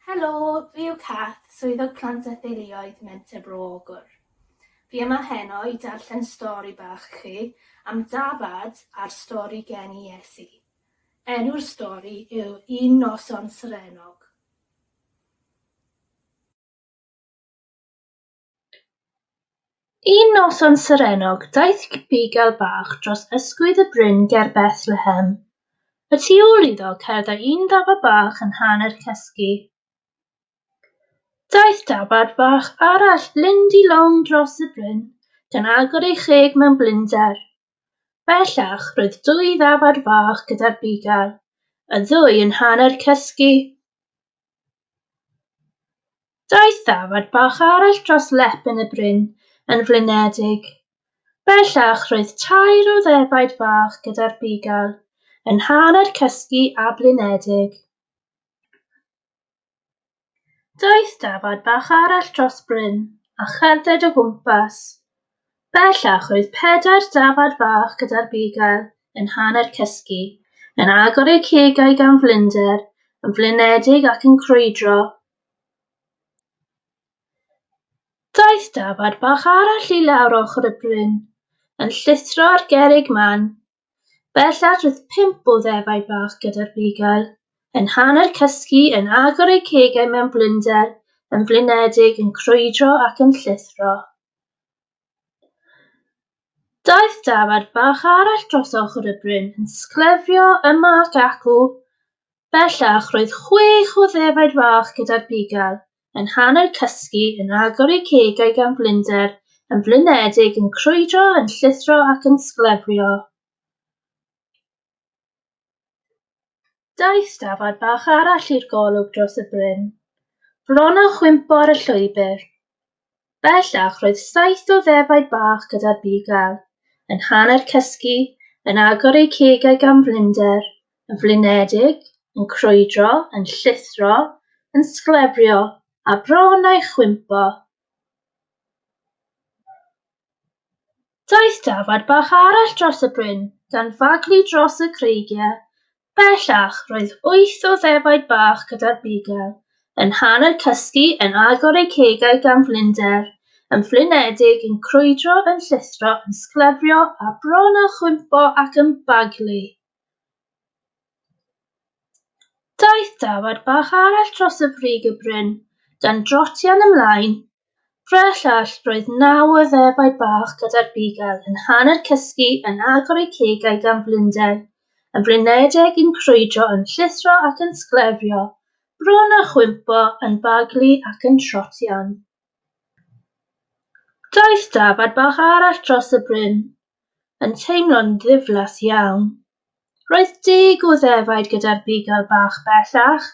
Helo, fi yw Cath, Swyddog Plant a Theuluoedd Menter Bro Ogwr. Fi yma heno i darllen stori bach i chi am dafad a'r stori geni Iesu. Enw'r stori yw Un Noson Serennog. Un noson serennog daeth bugail bach dros ysgwydd y bryn ger Bethlehem. Y tu ôl iddo cerddai un ddafad bach yn hanner cysgu. Daeth dafad bach arall lindi-long dros y bryn, gan agor ei cheg mewn blinder. Bellach roedd dwy ddafad fach gyda'r bugail, y ddwy yn hanner cysgu. Daeth ddafad bach arall dros lep yn y bryn, yn flinedig. Bellach roedd tair o ddefaid bach gyda'r bugail, yn hanner cysgu a blinedig. Daeth dafad bach arall dros bryn, a cherdded o gwmpas. Bellach roedd pedair dafad fach gyda'r bugail, yn hanner cysgu, yn agor eu cegau gan flinder, yn flinedig ac yn crwydro. Daeth dafad bach arall i lawr ochr y bryn, yn llithro ar gerrig man. Bellach roedd pump o ddefaid bach gyda'r bugail, yn hanner cysgu, yn agor eu cegau mewn blinder, yn flinedig, yn crwydro ac yn llithro. Daeth dafad bach arall dros ochr y bryn yn sglefrio yma ac acw. Bellach roedd chwech o ddefaid fach gyda'r bugail, yn hanner cysgu, yn agor eu cegau gan flinder, yn flinedig, yn crwydro, yn llithro ac yn sglefrio. Daeth dafad bach arall i'r golwg dros y bryn, bron â chwympo ar y llwybr. Bellach roedd saith o ddefaid bach gyda'r bugail, yn hanner cysgu, yn agor eu cegau gan flinder, yn flinedig, yn crwydro, yn llithro, yn sglefrio, a bron â'i chwympo. Daeth dafad bach arall dros y bryn, gan faglu dros y creigiau. Bellach, roedd wyth o ddefaid bach gyda'r bugail, yn hanner cysgu, yn agor eu cegau gan flinder, yn flinedig, yn crwydro, yn llithro, yn sglefrio, a bron â chwympo ac yn baglu. Daeth dafad bach arall dros y frig y bryn, gan drotian ymlaen. Bellach roedd naw o ddefaid bach gyda'r bugail, yn hanner cysgu, yn agor eu cegau gan flinder, yn flinedig, yn crwydro, yn llithro ac yn sglefrio, bron â chwympo, yn baglu ac yn trotian. Daeth dafad bach arall dros y bryn, yn teimlo'n ddiflas iawn. Roedd deg o ddefaid gyda'r bugail bach bellach,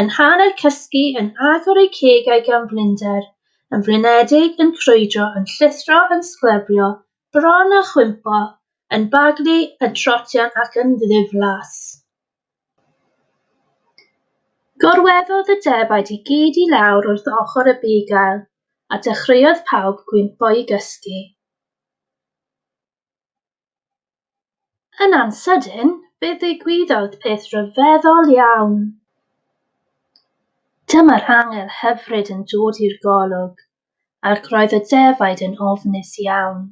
yn hanner cysgu, yn agor eu cegau gan flinder, yn flinedig, yn crwydro, yn llithro, yn sglefrio, bron â chwympo, yn baglu, yn trotian ac yn ddiflas. Gorweddodd y defaid i gyd i lawr wrth ochr y bugail, a dechreuodd pawb gwympo i gysgu. Yna'n sydyn, fe ddigwyddodd peth rhyfeddol iawn. Dyma'r angel hyfryd yn dod i'r golwg, ac roedd y defaid yn ofnus iawn.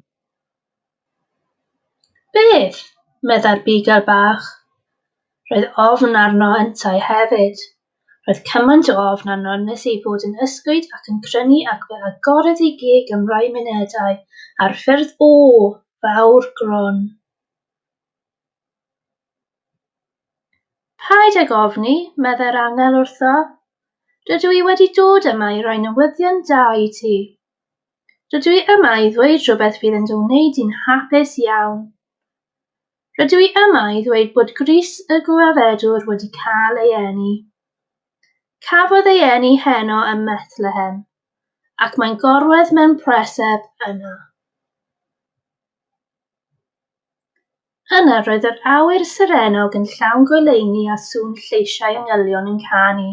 Beth? meddai'r bugail bach. Roedd ofn arno yntau hefyd. Roedd cymaint o ofn arno nes ei fod yn ysgwyd ac yn crynu ac fe agorodd ei geg am rai munudau ar ffyrdd o, fawr gron. Paid ag ofni, meddai'r angel wrtho. Rydw i wedi dod yma i roi newyddion da i ti. Rydw i yma i ddweud rhywbeth fydd yn dy wneud di'n hapus iawn. Rydw i yma i ddweud bod Grist y Gwaredwr wedi cael ei eni. Cafodd ei eni heno ym Methlehem, ac mae'n gorwedd mewn preseb yna. Yna roedd yr awyr serennog yn llawn goleuni a sŵn lleisiau angylion yn canu.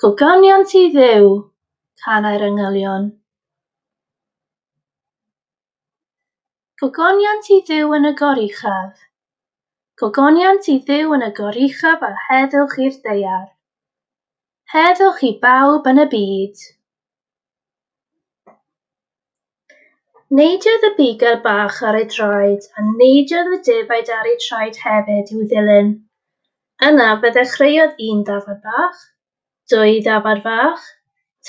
Gogoniant i Dduw! canai'r angylion. Gogoniant i Dduw yn y goruchaf. Gogoniant i Dduw yn y goruchaf a heddwch i'r ddaear. Heddwch i bawb yn y byd. Neidiodd y bugail bach ar ei draed a neidiodd y defaid ar eu traed hefyd i'w ddilyn. Yna fe ddechreuodd un ddafad bach, dwy ddafad fach,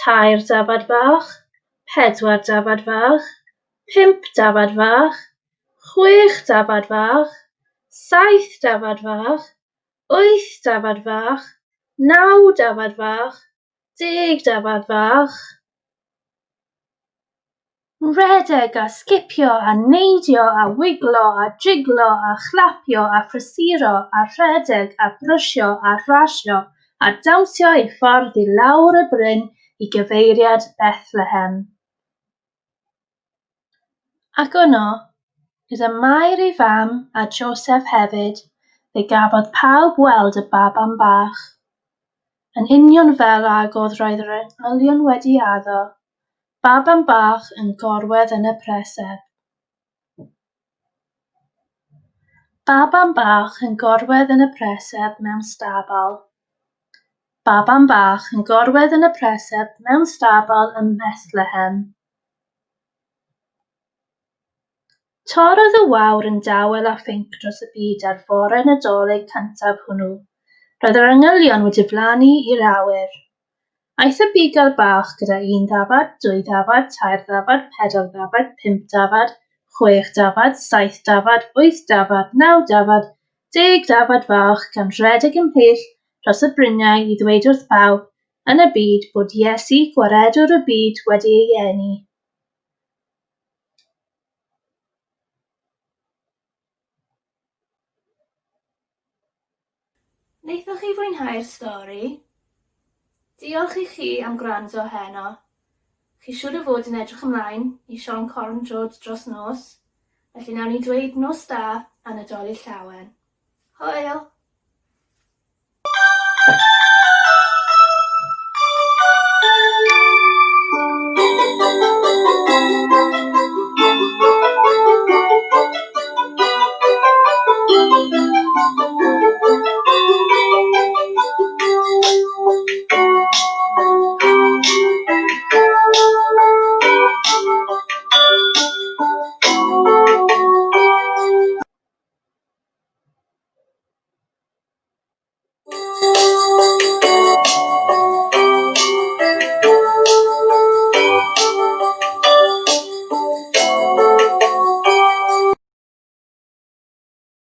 tair dafad fach, pedwar dafad fach, pump dafad fach, chwech dafad fach, saith dafad fach, wyth dafad fach, naw dafad fach, deg dafad fach. Rhedeg a sgipio a neidio a wiglo a jiglo a chlapio a phrysuro a rhedeg a brysio a rasio a dawnsio ei ffordd i lawr y bryn i gyfeiriad Bethlehem. Ac yno, gyda Mair ei fam a Joseph hefyd, fe gafodd pawb weld y baban bach. Yn union fel ag oedd roedd yr angylion wedi addo, baban bach yn gorwedd yn y preseb. Baban bach yn gorwedd yn y preseb mewn stabal. Baban bach yn gorwedd yn y preseb mewn stabal ym Methlehem. Torrodd y wawr yn dawel a phinc dros y byd ar fore Nadolig cyntaf hwnnw. Roedd yr angylion wedi diflannu i'r awyr. Aeth y bugail bach gyda un ddafad, dwy ddafad, tair ddafad, pedair ddafad, pump dafad, chwech dafad, saith dafad, wyth dafad, naw dafad, deg dafad fach, gan redeg ymhell dros y bryniau i ddweud wrth bawb yn y byd bod Iesu, Gwaredwr y byd, wedi ei eni. Wnaethoch chi fwynhau'r stori? Diolch i chi am gwrando heno. Chi siŵr o fod yn edrych ymlaen i Siôn Corn dod dros nos, felly nawn ni dweud nos da a Nadolig Llawen. Hwyl!